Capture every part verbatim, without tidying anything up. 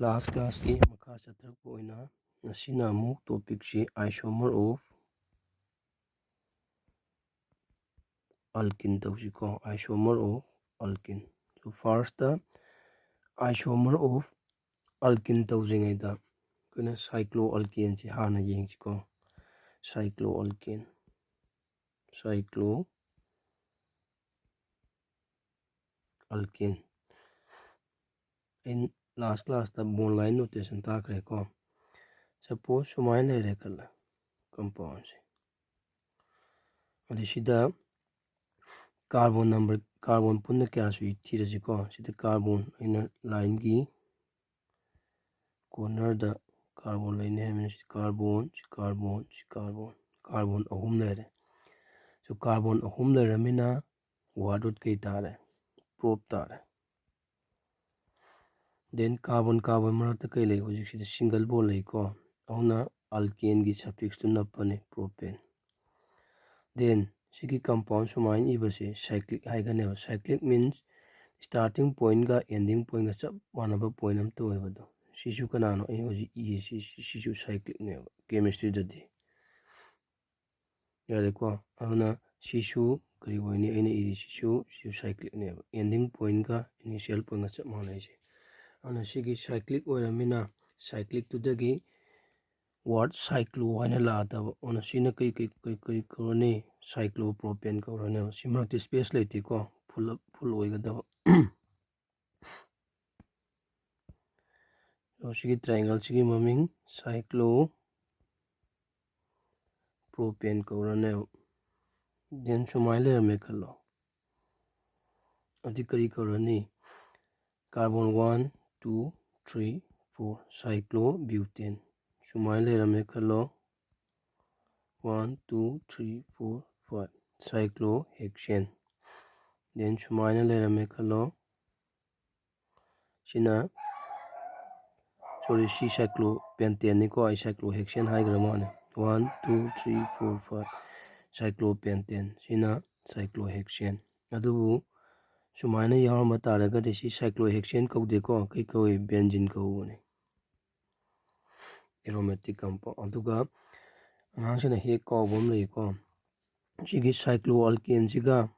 Last classꯀꯤ ꯃꯈꯥ ꯆꯠꯊꯔꯛꯄ ꯑꯣꯏꯅ ꯉꯁꯤꯅ ꯑꯃꯨꯛ topicꯁꯤ isomer of alkene ꯇꯧꯁꯤꯀꯣ, isomer of alkene꯫ So firstꯇ isomer of alkene ꯇꯧꯗ꯭ꯔꯤꯉꯩꯗ ꯑꯩꯈꯣꯏꯅ cycloalkaneꯁꯤ ꯍꯥꯟꯅ ꯌꯦꯡꯁꯤꯀꯣ꯫ Cycloalkane, cycloalkane꯫ ꯑꯩꯅ last classꯇ bond line notation ꯇꯥꯛꯈ꯭ꯔꯦꯀꯣ꯫ Suppose ꯁꯨꯃꯥꯏꯅ ꯂꯩꯔꯦ ꯈꯜꯂꯦ compoundꯁꯦ꯫ ꯑꯗꯩ ꯁꯤꯗ carbon number, carbon ꯄꯨꯟꯅ ꯀꯌꯥ ꯁꯨꯏ ꯊꯤꯔꯁꯤꯀꯣ꯫ ꯁꯤꯗ carbon ꯑꯩꯅ lineꯒꯤ cornerꯗ carbon ꯂꯩꯅꯤ ꯍꯥꯏꯕꯅꯤ꯫ ꯁꯤ carbon, ꯁꯤ carbon, ꯁꯤ carbon, carbon ꯑꯍꯨꯝ ꯂꯩꯔꯦ꯫ So carbon ꯑꯍꯨꯝ ꯂꯩꯔꯃꯤꯅ word root ꯀꯩ ꯇꯥꯔꯦ? Prop ꯇꯥꯔꯦ꯫ Then carbon carbon ꯃꯔꯛꯇ ꯀꯩ ꯂꯩ? ꯍꯧꯖꯤꯛꯁꯤꯗ single bond ꯂꯩꯀꯣ, ꯑꯗꯨꯅ alkaneꯒꯤ suffixꯇꯨ ꯅꯞꯄꯅꯤ, propane꯫ Then ꯁꯤꯒꯤ compound ꯁꯨꯃꯥꯏꯅ ꯏꯕꯁꯦ cyclic ꯍꯥꯏꯒꯅꯦꯕ꯫ Cyclic means starting pointꯀ ending pointꯀ ꯆꯞ ꯃꯥꯟꯅꯕ point ꯑꯃ ꯇꯧꯋꯦꯕ꯫ ꯑꯗꯣ ꯁꯤꯁꯨ ꯀꯅꯥꯅꯣ? ꯑꯩ ꯍꯧꯖꯤꯛ ꯏꯔꯤꯁꯤ, ꯁꯤ-, ꯁꯤꯁꯨ cyclicꯅꯦꯕ chemistryꯗꯗꯤ꯫ ꯌꯥꯔꯦꯀꯣ? ꯑꯗꯨꯅ ꯁꯤꯁꯨ ꯀꯔꯤ ꯑꯣꯏꯅꯤ? ꯑꯩꯅ ꯏꯔꯤꯁꯤꯁꯨ, ꯁꯤꯁꯨ cyclicꯅꯦꯕ, ending pointꯀ initial pointꯀ ꯆꯞ ꯃꯥꯟꯅꯩꯁꯦ꯫ ꯑꯗꯨꯅ ꯁꯤꯒꯤ cyclic ꯑꯣꯏꯔꯃꯤꯅ cyclicꯇꯨꯗꯒꯤ word cyclo ꯍꯥꯏꯅ ꯂꯥꯛꯑꯗꯕ꯫ ꯑꯗꯨꯅ ꯁꯤꯅ ꯀꯩ, ꯀꯩ, ꯀꯩ, ꯀꯩ ꯀꯧꯔꯅꯤ? Cyclopropane ꯀꯧꯔꯅꯦꯕ꯫ ꯁꯤ ꯃꯔꯛꯇ space ꯂꯩꯇꯦꯀꯣ, full, full ꯑꯣꯏꯒꯗꯕ꯫ So ꯁꯤꯒꯤ triangleꯁꯤꯒꯤ ꯃꯃꯤꯡ cyclopropane ꯀꯧꯔꯅꯦꯕ꯫ Then ꯁꯨꯃꯥꯏꯅ ꯂꯩꯔꯝꯃꯦ ꯈꯜꯂꯣ꯫ ꯑꯗꯨꯗꯤ ꯀꯔꯤ ꯀꯧꯔꯅꯤ? Carbon one, two, three, four, cyclobutane꯫ ꯁꯨꯃꯥꯏꯅ ꯂꯩꯔꯝꯃꯦ ꯈꯜꯂꯣ꯫ One, two, three, four, five, cyclohexane꯫ Then ꯁꯨꯃꯥꯏꯅ ꯂꯩꯔꯝꯃꯦ ꯈꯜꯂꯣ꯫ ꯁꯤꯅ, sorry, ꯁꯤ cyclopentaneniꯀꯣ, ꯑꯩ cyclohexane ꯍꯥꯏꯈ꯭ꯔ ꯃꯥꯜꯂꯦ꯫ One, two, three, four, five, cyclopentane꯫ ꯁꯤꯅ cyclohexane꯫ ꯑꯗꯨꯕꯨ ꯁꯨꯃꯥꯏꯅ ꯌꯥꯎꯔꯝꯕ ꯇꯥꯔꯒꯗꯤ ꯁꯤ cyclohexane ꯀꯧꯗꯦꯀꯣ, ꯀꯩ ꯀꯧꯏ? Benzene ꯀꯧꯕꯅꯤ, aromatic compound꯫ ꯑꯗꯨꯒ ꯑꯉꯥꯡꯁꯤꯅ ꯍꯦꯛ ꯀꯥꯎꯕ ꯑꯃ ꯂꯩꯀꯣ, ꯁꯤꯒꯤ cycloalkaneꯁꯤꯒ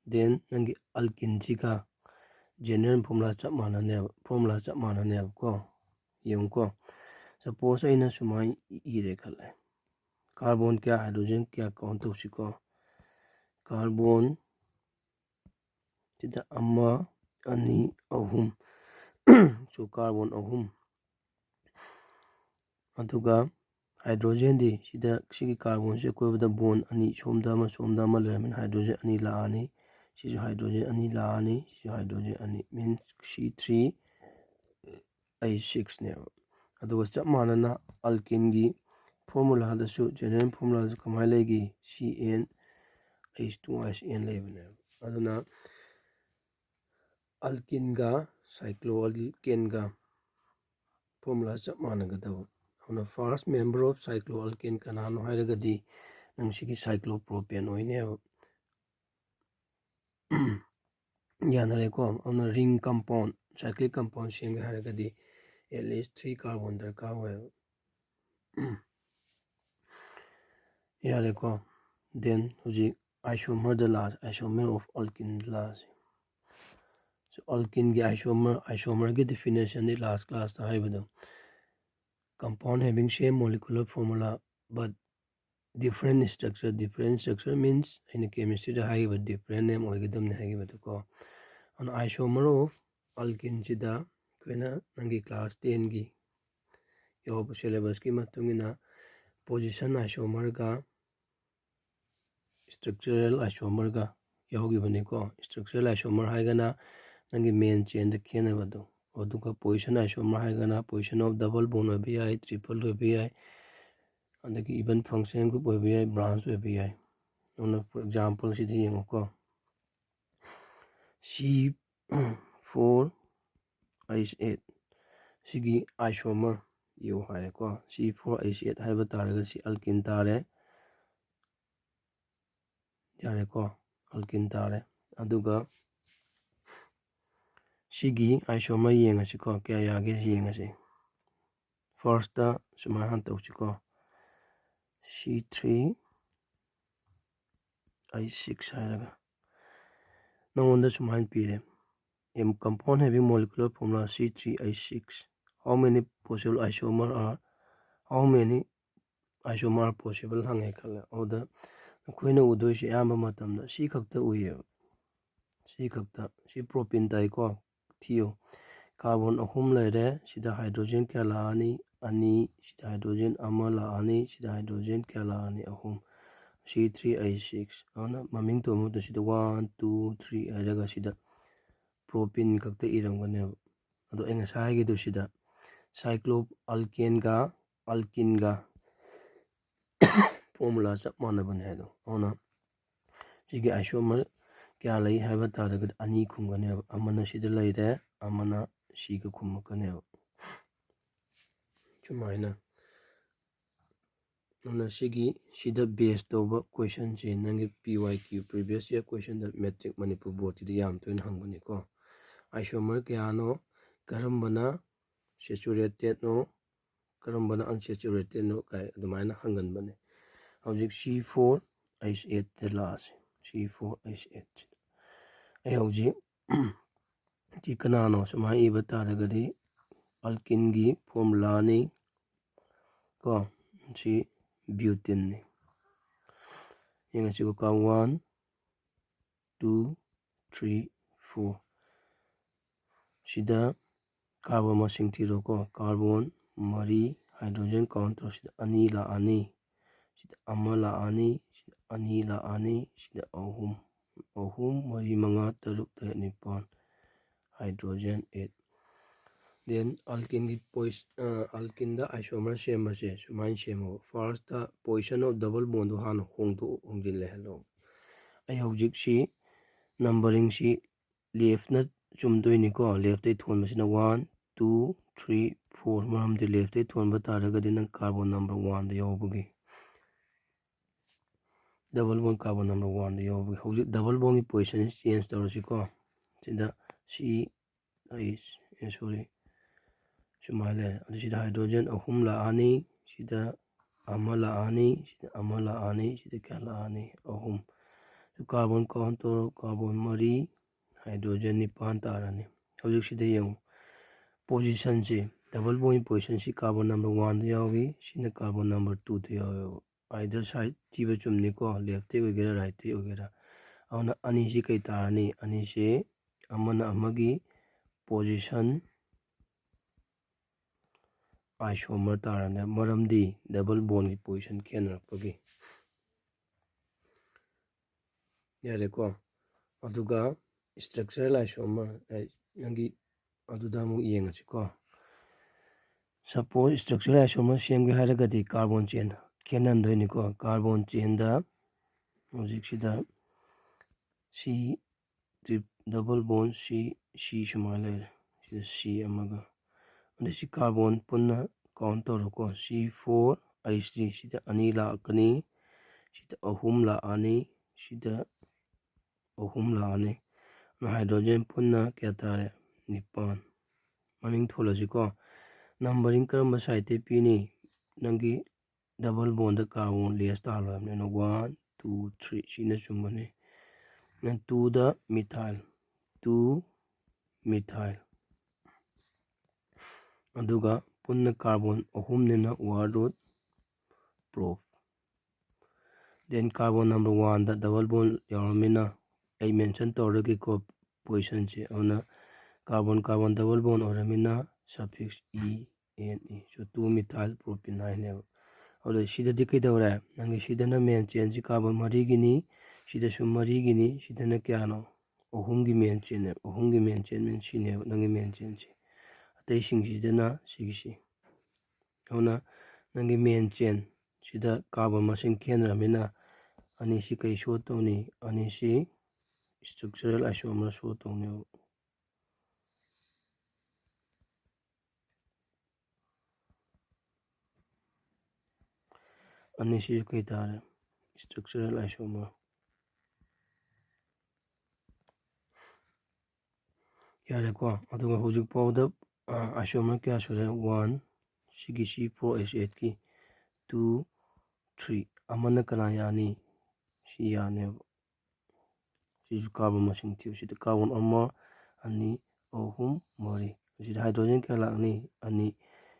then ꯅꯪꯒꯤ alkeneꯁꯤꯒ general formula ꯆꯞ ꯃꯥꯟꯅꯅꯦꯕ, formula ꯆꯞ ꯃꯥꯟꯅꯅꯦꯕꯀꯣ꯫ ꯌꯦꯡꯉꯨꯀꯣ, suppose ꯑꯩꯅ ꯁꯨꯃꯥꯏꯅ ꯏꯔꯦ ꯈꯜꯂꯦ, carbon ꯀꯌꯥ hydrogen ꯀꯌꯥ count ꯇꯧꯁꯤꯀꯣ꯫ Carbon ꯁꯤꯗ ꯑꯃ, ꯑꯅꯤ, ꯑꯍꯨꯝ꯫ So carbon ꯑꯍꯨꯝ꯫ ꯑꯗꯨꯒ hydrogenꯗꯤ ꯁꯤꯗ, ꯁꯤꯒꯤ carbonꯁꯤ ꯑꯀꯣꯏꯕꯗ bond ꯑꯅꯤ, ꯁꯣꯝꯗ ꯑꯃ ꯁꯣꯝꯗ ꯑꯃ ꯂꯩꯔꯝꯃꯤꯅ hydrogen ꯑꯅꯤ ꯂꯥꯛꯑꯅꯤ꯫ ꯁꯤꯁꯨ hydrogen ꯑꯅꯤ ꯂꯥꯛꯑꯅꯤ, ꯁꯤꯁꯨ hydrogen ꯑꯅꯤ, means C three H sixꯅꯦꯕ꯫ ꯑꯗꯨꯒ ꯆꯞ ꯃꯥꯟꯅꯅ alkeneꯒꯤ formulaꯗꯁꯨ, general formulaꯗꯁꯨ ꯀꯃꯥꯏꯅ ꯂꯩꯒꯦ? C N H two I C N ꯂꯩꯕꯅꯦꯕ꯫ ꯑꯗꯨꯅ alkeneꯒ cycloalkaneꯒ formula ꯆꯞ ꯃꯥꯟꯅꯒꯗꯕ꯫ ꯑꯗꯨꯅ first member of cycloalkane ꯀꯅꯥꯅꯣ ꯍꯥꯏꯔꯒꯗꯤ ꯅꯪ ꯁꯤꯒꯤ cyclopropane ꯑꯣꯏꯅꯦꯕ꯫ ꯌꯥꯅꯔꯦꯀꯣ? ꯑꯗꯨꯅ ring compound, cyclic compound ꯁꯦꯝꯒꯦ ꯍꯥꯏꯔꯒꯗꯤ at least three carbon ꯗꯔꯀꯥꯔ ꯑꯣꯏꯌꯦꯕ꯫ ꯌꯥꯔꯦꯀꯣ? Then ꯍꯧꯖꯤꯛ isomerꯗ ꯂꯥꯛꯑꯁꯤ, isomer of alkene ꯂꯥꯛꯑꯁꯤ꯫ So alkeneꯒꯤ isomer, isomerꯒꯤ definitionꯗꯤ last classꯇ ꯍꯥꯏꯕꯗꯣ, compound having same molecular formula but different structure, different structure means ꯑꯩꯅ chemistryꯗ ꯍꯥꯏꯈꯤꯕ different name ꯑꯣꯏꯒꯗꯕꯅꯤ ꯍꯥꯏꯈꯤꯕꯗꯣꯀꯣ꯫ ꯑꯗꯨꯅ isomer of alkeneꯁꯤꯗ ꯑꯩꯈꯣꯏꯅ ꯅꯪꯒꯤ class tenꯒꯤ ꯌꯥꯎꯕ syllabusꯀꯤ ꯃꯇꯨꯡ ꯏꯟꯅ position isomerꯒ structural isomerꯒ ꯌꯥꯎꯈꯤꯕꯅꯤꯀꯣ꯫ Structural isomer ꯍꯥꯏꯔꯒꯅ ꯅꯪꯒꯤ main chainꯗ ꯈꯦꯠꯅꯕꯗꯣ, ꯑꯗꯨꯒ position isomer ꯍꯥꯏꯔꯒꯅ position of double bond ꯑꯣꯏꯕ ꯌꯥꯏ, triple ꯑꯣꯏꯕ ꯌꯥꯏ, ꯑꯗꯒꯤ even functional group ꯑꯣꯏꯕ ꯌꯥꯏ, branch ꯑꯣꯏꯕ ꯌꯥꯏ꯫ ꯑꯗꯨꯅ for example ꯁꯤꯗ ꯌꯦꯡꯉꯨꯀꯣ, C four H eight ꯁꯤꯒꯤ isomer ꯏꯌꯨ ꯍꯥꯏꯔꯦꯀꯣ꯫ C four H eight ꯍꯥꯏꯕ ꯇꯥꯔꯒꯗꯤ ꯁꯤ alkene ꯇꯥꯔꯦ꯫ ꯌꯥꯔꯦꯀꯣ, alkene ꯇꯥꯔꯦ꯫ ꯑꯗꯨꯒ ꯁꯤꯒꯤ isomer ꯌꯦꯡꯉꯁꯤꯀꯣ, ꯀꯌꯥ ꯌꯥꯒꯦ ꯌꯦꯡꯉꯁꯤ꯫ First ꯁꯨꯃꯥꯏꯅ ꯍꯥꯟꯅ ꯇꯧꯁꯤꯀꯣ, C three I six ꯍꯥꯏꯔꯒ ꯅꯉꯣꯟꯗ ꯁꯨꯃꯥꯏꯅ ꯄꯤꯔꯦ, compound having molecular formula C three I six, how many possible isomer are, how many isomer possible ꯍꯪꯉꯦ ꯈꯜꯂꯦ꯫ ꯑꯗꯨꯗ ꯑꯩꯈꯣꯏꯅ ꯎꯗꯣꯏꯁꯦ ꯑꯌꯥꯝꯕ ꯃꯇꯝꯗ ꯁꯤ ꯈꯛꯇ ꯎꯏꯌꯦꯕ, ꯁꯤ ꯈꯛꯇ꯫ ꯁꯤ propene ꯇꯥꯏꯀꯣ, ꯊꯤꯌꯨ꯫ Carbon ꯑꯍꯨꯝ ꯂꯩꯔꯦ, ꯁꯤꯗ hydrogen ꯀꯌꯥ ꯂꯥꯛꯑꯅꯤ? ꯑꯅꯤ꯫ ꯁꯤꯗ hydrogen ꯑꯃ ꯂꯥꯛꯑꯅꯤ, ꯁꯤꯗ hydrogen ꯀꯌꯥ ꯂꯥꯛꯑꯅꯤ? ꯑꯍꯨꯝ꯫ C three I six꯫ ꯑꯗꯨꯅ ꯃꯃꯤꯡ ꯊꯣꯟꯕ ꯃꯇꯝꯗ ꯁꯤꯗ one, two, three ꯍꯥꯏꯔꯒ ꯁꯤꯗ propene ꯈꯛꯇ ꯏꯔꯝꯒꯅꯦꯕ꯫ ꯑꯗꯣ ꯑꯩ ꯉꯁꯥꯏ ꯍꯥꯏꯒꯤꯗꯨ ꯁꯤꯗ cyclo alkaneꯒ alkeneꯒ formula ꯆꯞ ꯃꯥꯟꯅꯕꯅꯦ ꯍꯥꯏꯗꯣ꯫ ꯑꯗꯨꯅ ꯁꯤꯒꯤ isomer ꯀꯌꯥ ꯂꯩ ꯍꯥꯏꯕ ꯇꯥꯔꯒꯗꯤ ꯑꯅꯤ ꯈꯨꯝꯒꯅꯦꯕ, ꯑꯃꯅ ꯁꯤꯗ ꯂꯩꯔꯦ, ꯑꯃꯅ ꯁꯤꯒ ꯈꯨꯝꯃꯛꯀꯅꯦꯕ꯫ ꯁꯨꯃꯥꯏꯅ꯫ ꯑꯗꯨꯅ ꯁꯤꯒꯤ, ꯁꯤꯗ base ꯇꯧꯕ questionꯁꯦ ꯅꯪꯒꯤ P Y Q, previous year questionꯗ matric Manipur boardꯀꯤꯗꯤ ꯌꯥꯝ ꯇꯣꯏꯅ ꯍꯪꯕꯅꯤꯀꯣ꯫ Isomer ꯀꯌꯥꯅꯣ, ꯀꯔꯝꯕꯅ saturatedꯅꯣ, ꯀꯔꯝꯕꯅ unsaturatedꯅꯣ ꯀꯥꯏ ꯑꯗꯨꯃꯥꯏꯅ ꯍꯪꯒꯟꯕꯅꯦ꯫ ꯍꯧꯖꯤꯛ C four H eight ꯂꯥꯛꯑꯁꯤ, C four H eight꯫ ꯑꯩ ꯍꯧꯖꯤꯛ ꯁꯤ ꯀꯅꯥꯅꯣ ꯁꯨꯃꯥꯏꯅ ꯏꯕ ꯇꯥꯔꯒꯗꯤ alkaneꯒꯤ formulaꯅꯤ ꯀꯣ, ꯁꯤ buteneꯅꯤ꯫ ꯌꯦꯡꯉꯁꯤꯀꯣ, one, two, three, four꯫ ꯁꯤꯗ carbon ꯃꯁꯤꯡ ꯊꯤꯔꯣꯀꯣ꯫ Carbon ꯃꯔꯤ, hydrogen count ꯇꯧꯔꯣ꯫ ꯁꯤꯗ ꯑꯅꯤ ꯂꯥꯛꯑꯅꯤ, ꯁꯤꯗ ꯑꯃ ꯂꯥꯛꯑꯅꯤ, ꯁꯤꯗ ꯑꯅꯤ ꯂꯥꯛꯑꯅꯤ, ꯁꯤꯗ ꯑꯍꯨꯝ, ꯑꯍꯨꯝ, ꯃꯔꯤ, ꯃꯉꯥ, ꯇꯔꯨꯛ, ꯇꯔꯦꯠ, ꯅꯤꯄꯥꯜ, hydrogen eight꯫ Then alkaneꯒꯤ pois-, alkaneꯗ isomer ꯁꯦꯝꯕꯁꯦ ꯁꯨꯃꯥꯏꯅ ꯁꯦꯝꯃꯣ꯫ First position of double bondꯗꯣ ꯍꯥꯟꯅ ꯍꯣꯡꯗꯣꯛ, ꯍꯣꯡꯖꯤꯜꯂꯦ ꯍꯥꯏꯜꯂꯣ꯫ ꯑꯩ ꯍꯧꯖꯤꯛꯁꯤ numberingꯁꯤ leftꯅ ꯆꯨꯝꯗꯣꯏꯅꯤꯀꯣ꯫ Leftꯇꯩ ꯊꯣꯟꯕꯁꯤꯅ one, two, three, four꯫ ꯃꯔꯝꯗꯤ leftꯇꯩ ꯊꯣꯟꯕ ꯇꯥꯔꯒꯗꯤ ꯅꯪ carbon number oneꯗ ꯌꯥꯎꯕꯒꯤ, double bond carbon number oneꯗ ꯌꯥꯎꯕꯒꯤ꯫ ꯍꯧꯖꯤꯛ double bondꯒꯤ positionꯁꯤ change ꯇꯧꯔꯁꯤꯀꯣ꯫ ꯁꯤꯗ C ꯑꯩ, ꯑꯦ, ꯁꯣꯔꯤ, ꯁꯨꯃꯥꯏꯅ ꯂꯩꯔꯦ꯫ ꯑꯗꯨ ꯁꯤꯗ ꯍꯥꯏꯗ꯭ꯔꯣꯖꯦꯟ ꯑꯍꯨꯝ ꯂꯥꯛꯑꯅꯤ, ꯁꯤꯗ ꯑꯃ ꯂꯥꯛꯑꯅꯤ, ꯁꯤꯗ ꯑꯃ ꯂꯥꯛꯑꯅꯤ, ꯁꯤꯗ ꯀꯌꯥ ꯂꯥꯛꯑꯅꯤ? ꯑꯍꯨꯝ꯫ ꯀꯥꯔꯕꯣꯟ ꯀꯥꯎꯟ ꯇꯧꯔꯣ, ꯀꯥꯔꯕꯣꯟ ꯃꯔꯤ, ꯍꯥꯏꯗ꯭ꯔꯣꯖꯦꯟ ꯅꯤꯄꯥꯟ ꯇꯥꯔꯅꯤ꯫ ꯍꯧꯖꯤꯛꯁꯤꯗ ꯌꯦꯡꯉꯨ, ꯄꯣꯖꯤꯁꯟꯁꯤ, ꯗꯕꯜ ꯕꯣꯟꯒꯤ ꯄꯣꯖꯤꯁꯟꯁꯤ ꯀꯥꯔꯕꯣꯟ ꯅꯝꯕꯔ ꯋꯥꯟꯗ ꯌꯥꯎꯏ, ꯁꯤꯅ ꯀꯥꯔꯕꯣꯟ ꯅꯝꯕꯔ ꯇꯨꯗ ꯌꯥꯎꯋꯦꯕ꯫ ꯑꯥꯏꯗꯔ ꯁꯥꯏꯠ ꯊꯤꯕ ꯆꯨꯝꯅꯤꯀꯣ, ꯂꯦꯐꯇꯩ ꯑꯣꯏꯒꯦꯔꯥ ꯔꯥꯏꯠꯇꯩ ꯑꯣꯏꯒꯦꯔꯥ꯫ ꯑꯗꯨꯅ ꯑꯅꯤꯁꯤ ꯀꯩ ꯇꯥꯔꯅꯤ? ꯑꯅꯤꯁꯤ ꯑꯃꯅ ꯑꯃꯒꯤ ꯄꯣꯖꯤꯁꯟ ꯑꯥꯏꯁꯣꯃꯔ ꯇꯥꯔꯅꯤ, ꯃꯔꯝꯗꯤ ꯗꯕꯜ ꯕꯣꯟꯒꯤ ꯄꯣꯖꯤꯁꯟ ꯈꯦꯠꯅꯔꯛꯄꯒꯤ꯫ ꯌꯥꯔꯦꯀꯣ? ꯑꯗꯨꯒ ꯏꯁꯇ꯭ꯔꯛꯆꯔꯦꯜ ꯑꯥꯏꯁꯣꯃꯔ, ꯑꯦ, ꯅꯪꯒꯤ ꯑꯗꯨꯗ ꯑꯃꯨꯛ ꯌꯦꯡꯉꯁꯤꯀꯣ꯫ ꯁꯄꯣꯁ ꯏꯁꯇ꯭ꯔꯛꯆꯔꯦꯜ ꯑꯥꯏꯁꯣꯃꯔ ꯁꯦꯝꯒꯦ ꯍꯥꯏꯔꯒꯗꯤ ꯀꯥꯔꯕꯣꯟ ꯆꯦꯟ ꯈꯦꯠꯅꯍꯟꯗꯣꯏꯅꯤꯀꯣ꯫ ꯀꯥꯔꯕꯣꯟ ꯆꯦꯟꯗ ꯍꯧꯖꯤꯛꯁꯤꯗ ꯁꯤ ꯇ꯭ꯔꯤꯞ-, ꯗꯕꯜ ꯕꯣꯟ ꯁꯤ, ꯁꯤ ꯁꯨꯃꯥꯏꯅ ꯂꯩꯔꯦ꯫ ꯁꯤꯗ ꯁꯤ ꯑꯃꯒ, ꯑꯗꯩ ꯁꯤ ꯀꯥꯔꯕꯣꯟ ꯄꯨꯟꯅ ꯀꯥꯎꯟ ꯇꯧꯔꯣꯀꯣ꯫ ꯁꯤ ꯐꯣꯔ ꯑꯩꯆ ꯊ꯭ꯔꯤ, ꯁꯤꯗ ꯑꯅꯤ ꯂꯥꯛꯀꯅꯤ, ꯁꯤꯗ ꯑꯍꯨꯝ ꯂꯥꯛꯑꯅꯤ, ꯁꯤꯗ ꯑꯍꯨꯝ ꯂꯥꯛꯑꯅꯤ꯫ ꯑꯗꯨ ꯍꯥꯏꯗ꯭ꯔꯣꯖꯦꯟ ꯄꯨꯟꯅ ꯀꯌꯥ ꯇꯥꯔꯦ? ꯅꯤꯄꯥꯟ꯫ ꯃꯃꯤꯡ ꯊꯣꯜꯂꯁꯤꯀꯣ꯫ ꯅꯝꯕꯔꯤꯡ ꯀꯔꯝꯕ ꯁꯥꯏꯠꯇꯩ ꯄꯤꯅꯤ? ꯅꯪꯒꯤ ꯗꯕꯜ ꯕꯣꯟꯗ ꯀꯥꯔꯕꯣꯟ ꯂꯦꯁ ꯇꯥꯍꯜꯂꯣ ꯍꯥꯏꯕꯅꯤ꯫ ꯑꯗꯨꯅ ꯋꯥꯟ, ꯇꯨ, ꯊ꯭ꯔꯤ, ꯁꯤꯅ ꯆꯨꯝꯕꯅꯤ꯫ ꯅꯪ ꯇꯨꯗ ꯃꯤꯊꯥꯏꯜ, ꯇꯨ ꯃꯤꯊꯥꯏꯜ꯫ ꯑꯗꯨꯒ ꯄꯨꯟꯅ ꯀꯥꯔꯕꯣꯟ ꯑꯍꯨꯝꯅꯤꯅ word root prop. Then carbon number ꯋꯥꯟꯗ ꯗꯕꯜ ꯕꯣꯟ ꯌꯥꯎꯔꯃꯤꯅ ꯑꯩ ꯃꯦꯟꯁꯟ ꯇꯧꯔꯒꯦꯀꯣ ꯄꯣꯖꯤꯁꯟꯁꯦ꯫ ꯑꯗꯨꯅ ꯀꯥꯔꯕꯣꯟ ꯀꯥꯔꯕꯣꯟ ꯗꯕꯜ ꯕꯣꯟ ꯑꯣꯏꯔꯃꯤꯅ suffix E N E꯫ So, two methyl propyl ꯍꯥꯏꯅꯦꯕ꯫ ꯑꯗꯨꯗ ꯁꯤꯗꯗꯤ ꯀꯩꯗꯧꯔꯦ? ꯅꯪꯒꯤ ꯁꯤꯗꯅ ꯃꯦꯟ ꯆꯦꯟꯁꯤ ꯀꯥꯔꯕꯣꯟ ꯃꯔꯤꯒꯤꯅꯤ, ꯁꯤꯗꯁꯨ ꯃꯔꯤꯒꯤꯅꯤ, ꯁꯤꯗꯅ ꯀꯌꯥꯅꯣ? ꯑꯍꯨꯝꯒꯤ ꯃꯦꯟ ꯆꯦꯟꯅꯦꯕ꯫ ꯑꯍꯨꯝꯒꯤ ꯃꯦꯟ ꯆꯦꯟ ꯃꯦꯟ ꯁꯤꯅꯦꯕ, ꯅꯪꯒꯤ ꯃꯦꯟ ꯆꯦꯟꯁꯤ꯫ ꯑꯇꯩꯁꯤꯡꯁꯤꯗꯅ ꯁꯤꯒꯤꯁꯤ꯫ ꯑꯗꯨꯅ ꯅꯪꯒꯤ ꯃꯦꯟ ꯆꯦꯟ ꯁꯤꯗ ꯀꯥꯔꯕꯣꯟ ꯃꯁꯤꯡ ꯈꯦꯠꯅꯔꯕꯅꯤꯅ ꯑꯅꯤꯁꯤ ꯀꯩ ꯁꯣ ꯇꯧꯅꯤ? ꯑꯅꯤꯁꯤ ꯏꯁꯇ꯭ꯔꯛꯆꯔꯦꯜ ꯑꯥꯏꯁꯣꯃꯔ ꯁꯣ ꯇꯧꯅꯦꯕ꯫ ꯑꯅꯤꯁꯤꯁꯨ ꯀꯩ ꯇꯥꯔꯦ? ꯏꯁꯇ꯭ꯔꯛꯆꯔꯦꯜ ꯑꯥꯏꯁꯣꯃꯔ꯫ ꯌꯥꯔꯦꯀꯣ꯫ ꯑꯗꯨꯒ ꯍꯧꯖꯤꯛ ꯐꯥꯎꯕꯗ isomer ꯀꯌꯥ ꯁꯨꯔꯦ? One, ꯁꯤꯒꯤ C four H eight ꯀꯤ two, three꯫ ꯑꯃꯅ ꯀꯅꯥ ꯌꯥꯅꯤ? ꯁꯤ ꯌꯥꯅꯦꯕ꯫ ꯁꯤꯁꯨ carbon ꯃꯁꯤꯡ ꯊꯤꯌꯨ꯫ ꯁꯤꯗ carbon ꯑꯃ, ꯑꯅꯤ, ꯑꯍꯨꯝ, ꯃꯔꯤ꯫ ꯁꯤꯗ hydrogen ꯀꯌꯥ ꯂꯥꯛꯅꯤ? ꯑꯅꯤ꯫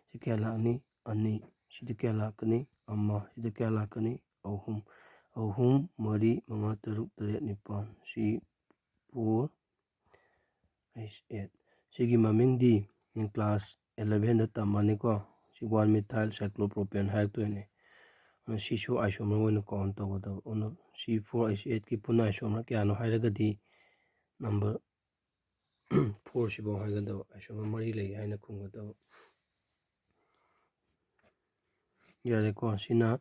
ꯁꯤ ꯀꯌꯥ ꯂꯥꯛꯅꯤ? ꯑꯅꯤ꯫ ꯁꯤꯗ ꯀꯌꯥ ꯂꯥꯛꯀꯅꯤ? ꯑꯃ꯫ ꯁꯤꯗ ꯀꯌꯥ ꯂꯥꯛꯀꯅꯤ? ꯑꯍꯨꯝ꯫ ꯑꯍꯨꯝ, ꯃꯔꯤ, ꯃꯉꯥ, ꯇꯔꯨꯛ, ꯇꯔꯦꯠ, ꯅꯤꯄꯥꯜ꯫ C four H eight꯫ ꯁꯤꯒꯤ ꯃꯃꯤꯡꯗꯤ ꯅꯪ class eleven ꯗ ꯇꯝꯃꯅꯤꯀꯣ꯫ ꯁꯤ one methyl cyclopropane ꯍꯥꯏꯔꯛꯇꯣꯏꯅꯦ꯫ ꯑꯗꯨꯅ ꯁꯤꯁꯨ isomer ꯑꯣꯏꯅ count ꯇꯧꯒꯗꯕ꯫ ꯑꯗꯨꯅ C four H eight ꯀꯤ ꯄꯨꯟꯅ isomer ꯀꯌꯥꯅꯣ ꯍꯥꯏꯔꯒꯗꯤ number four ꯁꯤꯐꯥꯎ ꯍꯥꯏꯒꯗꯕ, isomer ꯃꯔꯤ ꯂꯩ ꯍꯥꯏꯅ ꯈꯨꯝꯒꯗꯕ꯫ ꯌꯥꯔꯦꯀꯣ꯫ ꯁꯤꯅ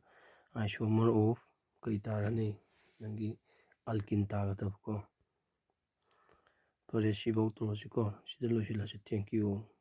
isomer of ꯀꯩ ꯇꯥꯔꯅꯤ? ꯅꯪꯒꯤ alkene ꯇꯥꯒꯗꯕꯀꯣ꯫ ꯐꯔꯦ, ꯁꯤꯐꯥꯎ ꯇꯧꯔꯁꯤꯀꯣ꯫ ꯁꯤꯗ ꯂꯣꯏꯁꯤꯜꯂꯁꯤ꯫ Thank you all꯫